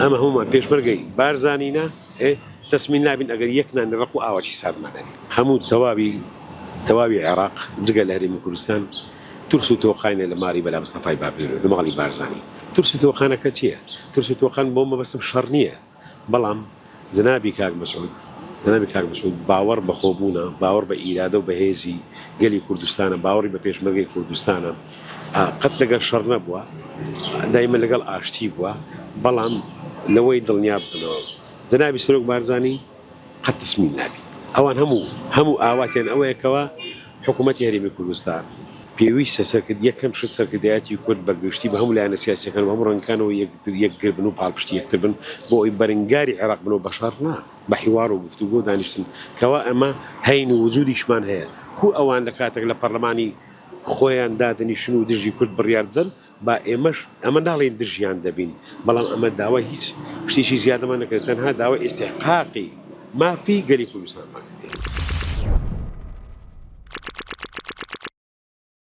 ئەمە هەموومان پێشمەرگەی بارزانینە ئێ تەسمین نابین ئەگەر یەک نانی ڕەق و ئاواکی ساردمان هەبێ. هەموو تەواوی تەواوی عێراق جگە لە هەرێمی کوردستان ترس و تۆقاینە لە ماڵی مەلا مستەفای بابلێ لە ماڵی بارزانی. ترس و تۆقانەکە چییە؟ ترس و تۆقان بۆ مەبەستم شەڕ نییە بەڵام جەنابی کاک مەسعود جەنابی کاک مەسعود باوەڕ بە خۆبوونە، باوەڕ بە ئیرادە و بەهێزی گەلی کوردستانە، باوەڕی بە پێشمەرگەی کوردستانە، قەت لەگەڵ شەڕ نەبووە، دایمە لەگەڵ ئاشتی بووە، بەڵام لەوەی دڵنیا ببنەوە جەنابی سەرۆک بارزانی قەت تەسمیم نابی. ئەوان هەموو هەموو ئاواتیان ئەوەیە کەوا حکوومەتی هەرێمی کوردستان پێویستە سەرکرد یەکەم شت سەرکردایەتی کورد بە گشتی بە هەموو لایەنە سیاسیەکان و هەموو ڕەنگەکانەوە یەکتر یەکگر بن و پاڵپشتی یەکتر بن بۆ ئەوەی بەرنگاری عێراق بنەوە بە شەڕ نا بە حیوار و گفتوگۆ و دانیشتن کەوا ئەمە هەین و وجودیشمان هەیە کو ئەوان لە کاتێک لە پەڕلەمانی خۆیان دادەنیشن و دژی کورد بڕیار بدەن با ئێمەش ئەمە ناڵێین دژیان دەبین، بەڵام ئەمە داوای هیچ شتێکی زیادەمان نەکرد، تەنها داوای ئیستیحقاقی مافی گەلی کوردستانمان کردیە.